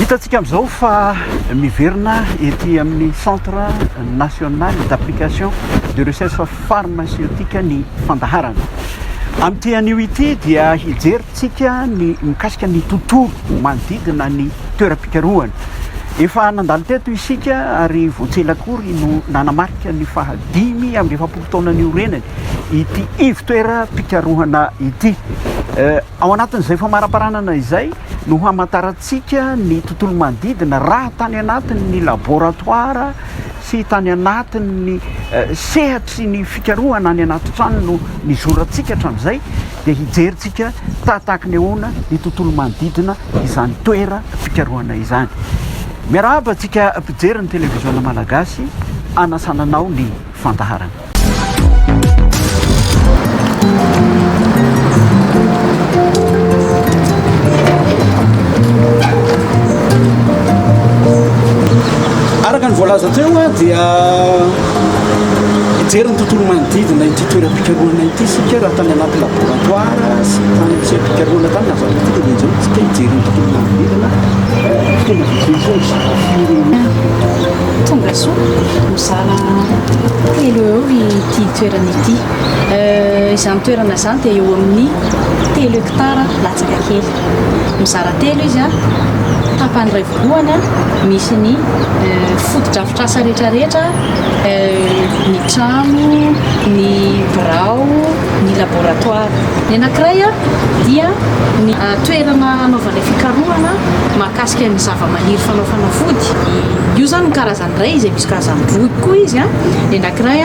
Hitantsika amin'izao fa miverina ety amin'ny Centre National d'Application de Recherche Pharmaceutique ny fandaharana. Amin'ity anio ity dia hijerintsika ny mikasika ny tontolo manodidina ny toeram-pikarohana. Efa nandalo teto isika ary vao tsy ela akory no nanamarika ny faha 45 taona niorenany ity ivotoeram-pikarohana ity. Ao anatin'izay famaraparanana izay no hamantarantsika ny tontolo manodidina raha tany anatin'ny laboratoara sy tany anatin'ny sehatry ny fikarohana any anaty trano no nizorantsika hatramin'izay dia hijerintsika tahatahaky ny ahoana ny tontolo manodidina izany toeram-pikarohana izany. Miarahaba antsika mpijery ny televiziona malagasy, anasana anao ny fandaharana. Araka ny voalaza teo dia hijery ny tontolo manodidina ity toeram-pikarohana ity isika raha tany anaty laboratoire sy tany amin'ny seha-pikarohana tany nazava ity dia izao isika hijery ny tontolo manodidina tena vitsivitsy ny zava-firenena. Tonga soa, mizara telo eo eo ity toerana ity. Izany toerana izany dia eo amin'ny telo hectare latsaka kely. Mizara telo izy, tapany iray voalohany misy ny fotodrafitrasa rehetrarehetra, ny trano, ny birao, ny laboratoire. Ny anankiray dia ny toerana hanaovanay fikarohana mahakasika ny zavamaniry fanao fanafody. Io izany ny karazany iray izay misy karazany roa koa izy. Ny anankiray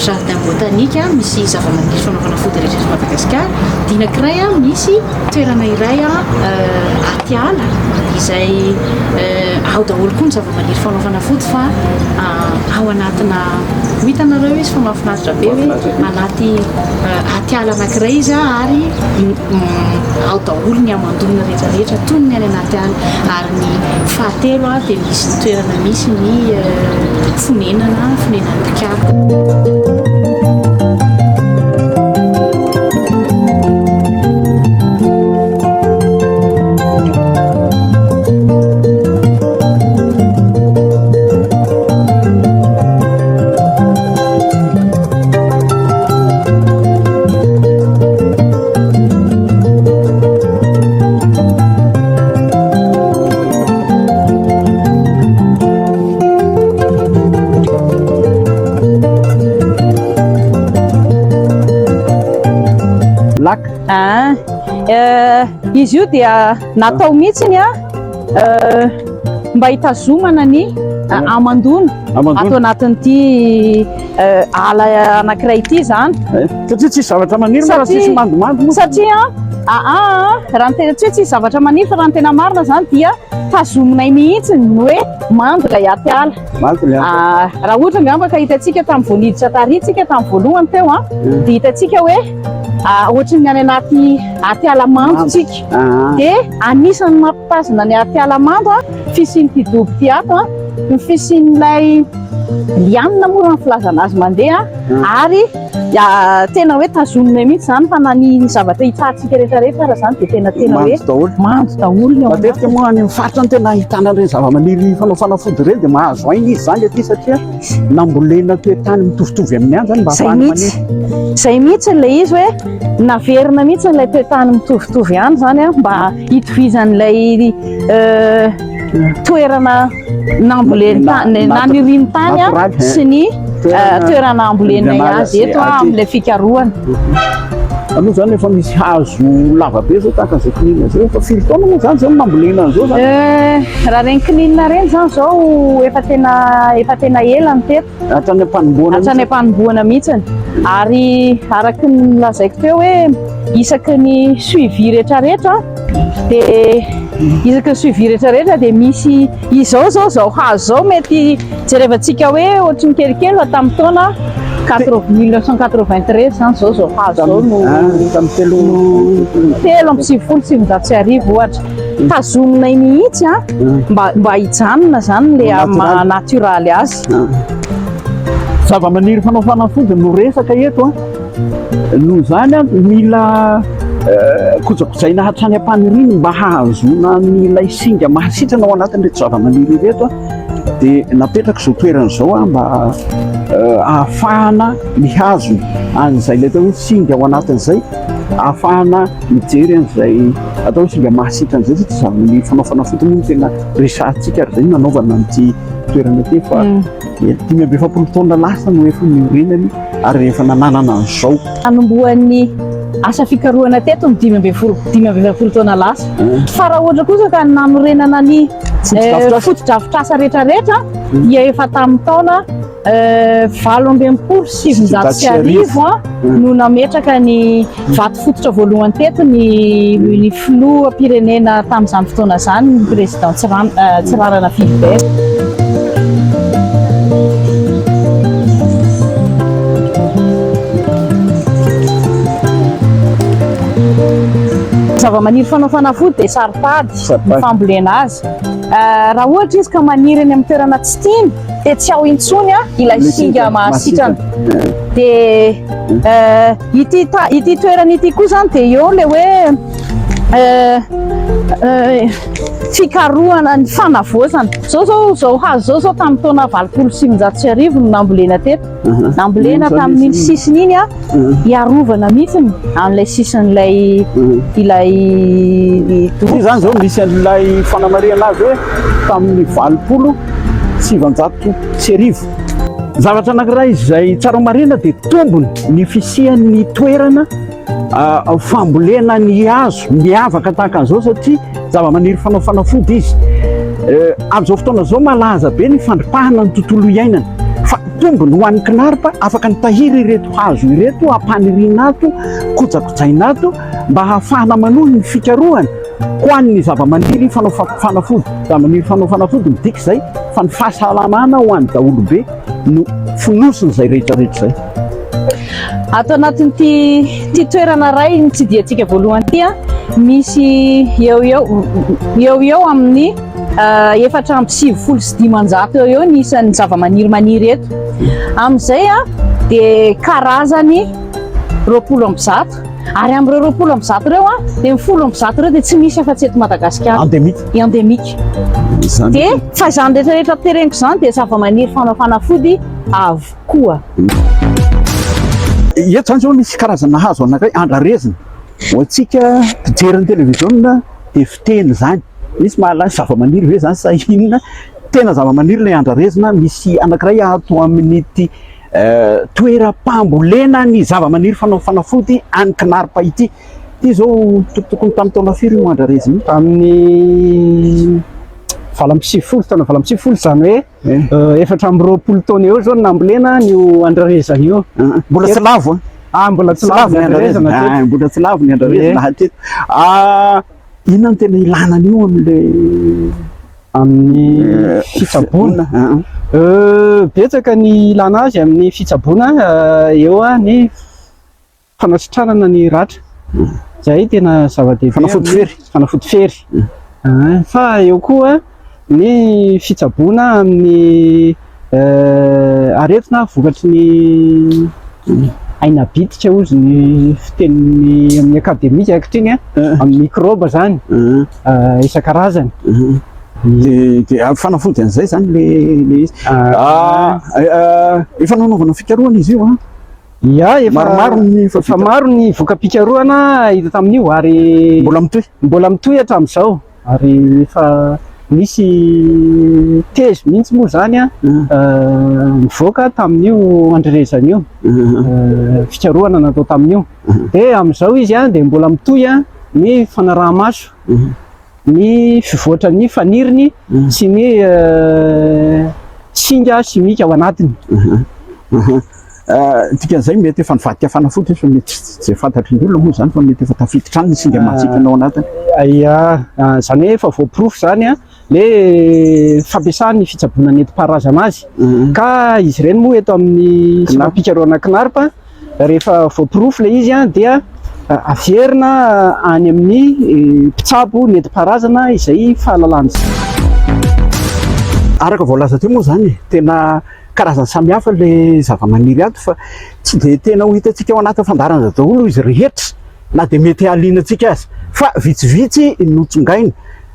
jardin botanique misy zavamaniry fanao fanafody rehetra eto Madagasikara. Dia ny anankiray misy toerana iray atiala izay ao daholo koa ny zavamaniry fanao fanafody fa ao anatina ho hitanareo izy fa mahafinaritra be hoe anaty atiala anankiray izy ary ao daholo ny hamandoana rehetra rehetra toy ny any anaty ala ary ny fahatelo dia misy toerana misy ny fonenana fonenan'ny mpikaroka. Lac. Ah, euh, izy io dia natao mihitsy a euh, mba hitazomana ny hamandoana ato anatin'ity ala anankiray ity izany. Satria tsisy zavatra maniry moa raha tsisy mandomando moa. Satria aa raha ny tena tsy hoe tsisy zavatra maniry fa raha ny tena marina izany dia tazominay mihitsy ny hoe mando ilay aty ala. Mando ilay aty ala. Raha ohatra angamba ka hitantsika tamin'ny vao niditra tary tsika tamin'ny voalohany teo an, dia hitantsika hoe ohatry ny any anaty aty ala mando tsika. Dia anisan'ny mampitazona ny aty ala mando an, fisian'ity dobo ity ato an, ny fisian'ilay lianina moa raha ny filazana azy mandeha ary tena hoe tazoninay mihitsy izany fa na ny zavatra hitsahantsika rehetra rehetra ary izany dia tena tena hoe mando daholo ny ao Matetika moa any amin'ny faritra no tena ahitana an'ireny zavamaniry fanao fanafody ireny dia mahazo aina izy izany aty satria nambolena toetany mitovitovy amin'ny any izany mba Izay ahafahany mihitsy maniry. izay mihitsy ilay izy hoe naverina mihitsy ilay toetany mitovitovy ihany izany mba hitovizan'ilay toerana namboleny tany naniriany tany sy ny toerana ambolenay azy eto amin'ilay fikarohana. Aloha zany efa misy hazo lava be zao tahaka an'izay kininina zao efa firy taona moa zany zao no nambolena an'izao zany? Raha ireny kininina ireny zany zao efa tena efa tena ela ny teto. Hatrany am-panombohana Hatrany am-panombohana mihitsy. Ary araka ny nolazaiko teo hoe isaky ny suivi rehetrarehetra dia isaky ny suivi rehetrarehetra dia misy izao zao zao hazo zao mety jerevantsika hoe ohatry ny kelikely fa tamin'ny taona 1993 zany zao zao hazo zao no tamin'ny telo 1993 ohatra tazominay mihitsy a mba mba hijanona zany le maha natioraly azy Zava-maniry fanao fanafody no resaka eto a. Noho izany a, mila. Kojakojaina hatrany am-paniriany mba hahazoana an'ilay singa mahasitrana ao anatin'ireto zavamaniry ireto dia napetraka izao toerana izao mba ahafahana mihazona an'izay ilay atao hoe singa ao anatin'izay, ahafahana mijery an'izay atao hoe singa mahasitrana izay satria zavamaniry fanao fanafody moa no tena resahantsika ary izay no nanaovana an'ity toerana ity fa 45 taona lasa no efa niorenany ary efa nananana an'izao. Nanombohan'ny asa fikarohana teto ny 15 45 taona lasa. Fa raha ohatra kosa ka nanorenana ny fotodrafitrasa rehetrarehetra dia efa tamin'ny taona 1968 no nametraka ny vato fototra voalohany teto ny ny filoham-pirenena tamin'izany fotoana izany, ny président Tsiranana Philibert. Zavamaniry fanao fanafody dia saro-pady ny fambolena azy. Raha ohatra izy ka maniry eny amin'ny toerana tsy tiany dia tsy ao intsony ilay singa mahasitrana. Dia ity ity toerana ity koa izany dia eo ilay hoe fikarohana ny fanavaozana. Izao izao izao hazo izao izao tamin'ny taona 1980 no nambolena teto. Nambolena tamin'iny sisiny iny hiarovana mihitsy amin'ilay sisin'ilay ilay Ity izany izao misy an'ilay fanamarihana azy hoe tamin'ny 1980. Zavatra anankiray izay tsara homarihina dia tombony ny fisian'ny toerana fambolena ny hazo miavaka tahaka an'izao satria zava-maniry fanao fanafody izy. Amin'izao fotoana izao malaza be ny fandripahana ny tontolo iainana fa tombony ho an'ny CNARP afaka nitahiry ireto hazo ireto, ampaniriana ato, kojakojaina ato mba hahafahana manohy ny fikarohana ho an'ny zava-maniry fanao fanafody. Zava-maniry fanao fanafody midika izay fa ny fahasalamana ho an'ny daholobe no fonosin'izay rehetra rehetra izay. Ato anatin'ity ity toerana iray nitsidihantsika voalohany ity, misy eo eo eo eo amin'ny 594 eo eo ny isan'ny zavamaniry maniry eto. Amin'izay dia karazany 120 ary amin'ireo 120 ireo dia ny 110 ireo dia tsy misy afa-tsy eto Madagasikara. Endémique. Endémique. Dia fa izany rehetra rehetra teneniko izany dia zavamaniry fanao fanafody avokoa. Eto izany izao misy karazana hazo anankiray andrarezina. Ho antsika mpijery ny televiziona dia fiteny izany. Misy mahalala zavamaniry ve izany sa inona? Tena zavamaniry ilay andrarezina. Misy anankiray ato amin'ity toeram-pambolena ny zavamaniry fanao fanafody any Kinarpa ity. Ity izao tokotokony tamin'ny taona firy io andrarezina io? Tamin'ny 98, taona 98 izany hoe 24 taona eo izao no nambolena an'io andrarezana io. Mbola tsy lavo an? Ah, mbola tsy lavo ny andrarezana hatreto. Ah, mbola tsy lavo ny andrarezana hatreto. Ah, inona no tena ilana an'io amin'ilay Amin'ny fitsaboana. Betsaka ny ilana azy amin'ny fitsaboana, eo ny fanasitranana ny ratra. Izay tena zava-dehibe. Fanafody fery. Fanafody fery. Fa eo koa ny fitsaboana amin'ny aretina vokatry ny aina bitika hozy ny fiteniny amin'ny akademika ankehitriny, amin'ny mikrôba izany isan-karazany. Dia fanafody an'izay izany ilay izy. Efa nanaovana fikarohana izy io an? Ya, efa maromaro ny efa maro ny voka-pikarohana hita tamin'io ary mbola mitohy. Mbola mitohy hatramin'izao ary efa nisy thèse mihitsy moa izany an, nivoaka tamin'io andrerezana io, fikarohana natao tamin'io. Dia amin'izao izy an dia mbola mitohy an ny fanaraha-maso ny fivoatran'ny faniriny sy ny singa simika ao anatiny. Dikan'izay mety efa nivadika fanafody izy fa mety tsy dia fantatry ny olona moa izany fa mety efa tafiditra any ny singa mahatsitrana ao anatiny. Ia, izany hoe efa voaporofo izany an, le fampiasana ny fitsaboana nentim-paharazana azy. Ka izy ireny moa eto amin'ny sopam-pikarohana CNARP Rehefa voaporofo ilay izy dia averina any amin'ny mpitsabo nentim-paharazana izay fahalalana izay. Araka voalaza teo moa izany, tena karazany samihafa ilay zavamaniry ato fa tsy dia tena ho hitantsika ao anatin'ny fandaharana daholo izy rehetra. na dia mety hahaliana antsika aza fa vitsivitsy no tsongaina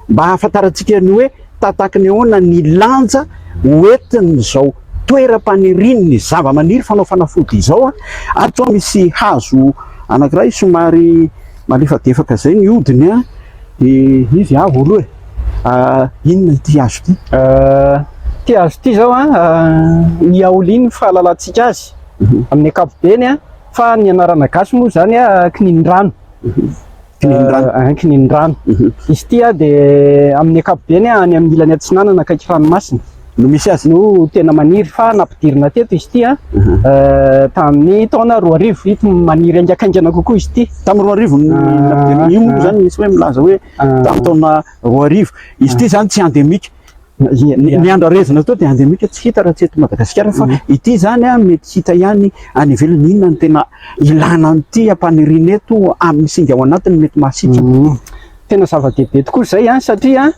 mba hahafantarantsika ny hoe tahataky ny ahoana ny lanja hoentin'izao toeram-panirian'ny zavamaniry fanao fanafody izao. Ato misy hazo anankiray somary malefadefaka izay ny hodiny a, dia izy avo aloha e. Inona ity hazo ity? Ity hazo ity izao a, ny aolia ny fahalalantsika azy amin'ny ankapobeny a, fa ny anarana gasy moa izany a kininindrano. Kininindrano. Kininindrano. Izy ity a dia amin'ny ankapobeny any amin'ny ilany atsinanana akaiky ranomasina no misy azy, no tena maniry, fa nampidirina teto izy ity a tamin'ny taona 2000. Ito maniry haingakaingana kokoa izy ity. Tamin'ny 2000 no nampidirina. Io moa zany misy hoe milaza hoe tamin'ny taona 2000. Izy ity zany tsy endémique. Ny andrarezina teo dia endémique, tsy hita raha tsy eto Madagasikara, fa ity zany a mety hita ihany any ivelany. Inona no tena ilana an'ity ampaniriana eto amin'ny singa ao anatiny mety mahasitrana? Tena zava-dehibe tokoa izay a, satria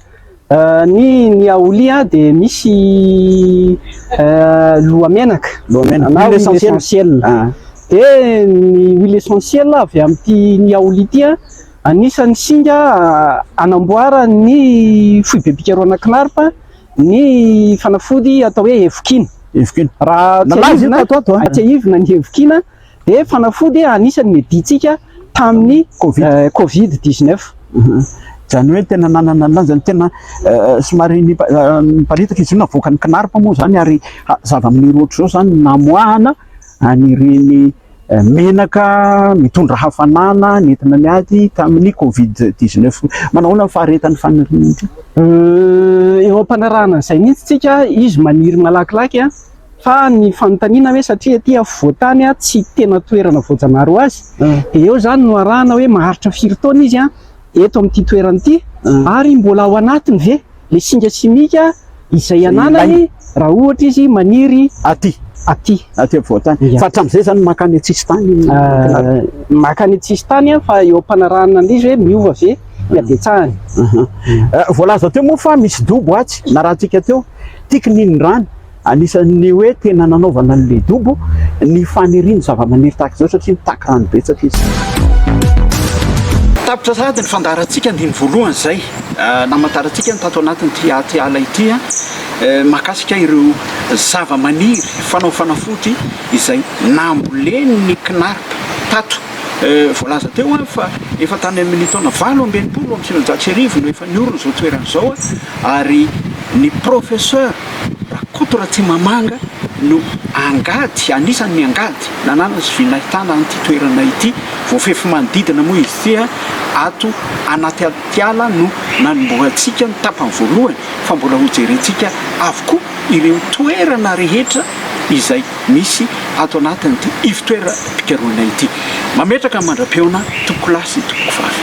ny niaolia dia misy lohamenaka Lohamenaka. na Huile huile essentielle. essentielle. Dia ny huile essentielle avy amin'ity niaolia ity a, anisan'ny singa anamboaran'ny foibem-pikarohana CNARP ny fanafody atao hoe evokina. Evokina. Raha Nalaza io tsiahivina, tato ato, a. tsiahivina ny evokina dia fanafody anisan'ny nedintsika tamin'ny Covid. Covid 19. Izany hoe tena nanana ny lanjany, tena somary niparitaka izy io, navoakan'ny CNARP moa izany, ary zava-maniry ohatr'izao izany namoahana an'ireny menaka mitondra hafanana nentina niady tamin'ny Covid 19. Manao ahoana ny faharetan'ny faniriana ity? Eo am-panarahana an'izay mihitsy tsika, izy maniry malakilaky a, fa ny fanontaniana hoe satria aty afovoan-tany a, tsy tena toerana voajanahary ho azy, dia eo izany no arahana hoe maharitra firy taona izy a eto amin'ity toerana ity, ary mbola ao anatiny ve le singa simika izay ananany raha ohatra izy maniry aty aty aty afovoan-tany. Fa hatramin'izay izany mankany an-tsisintany? Mankany an-tsisintany fa eo am-panarahana an'izy hoe miova ve ny habetsahany. Voalaza teo moa fa misy dobo atsy, narahantsika teo, tiako ninindrano. Anisan'ny hoe tena nanaovana an'ilay dobo ny fanirian'ny zavamaniry tahaka izao satria mitaky rano betsaka izy. Tapitra sahady ny fandaharantsika andininy voalohany izay namantarantsika ny tato anatin'ity aty ala ity mahakasika ireo zavamaniry fanao fanafody izay nambolen'ny CNARP tato. Voalaza teo fa efa tany amin'ny taona 1968 no efa niorina izao toerana izao ary ny Professeur Rakoto Ratsimamanga no angady, anisan'ny angady nananana sy vy nahitana an'ity toerana ity. Voafefy manodidina moa izy ity, ato anaty atiala no nanombohantsika ny tapany voalohany fa mbola hojerentsika avokoa ireo toerana rehetra izay misy ato anatin'ity ivotoeram-pikarohana ity. Mametraka ny mandra-pihaona tompokolahy sy tompokovavy.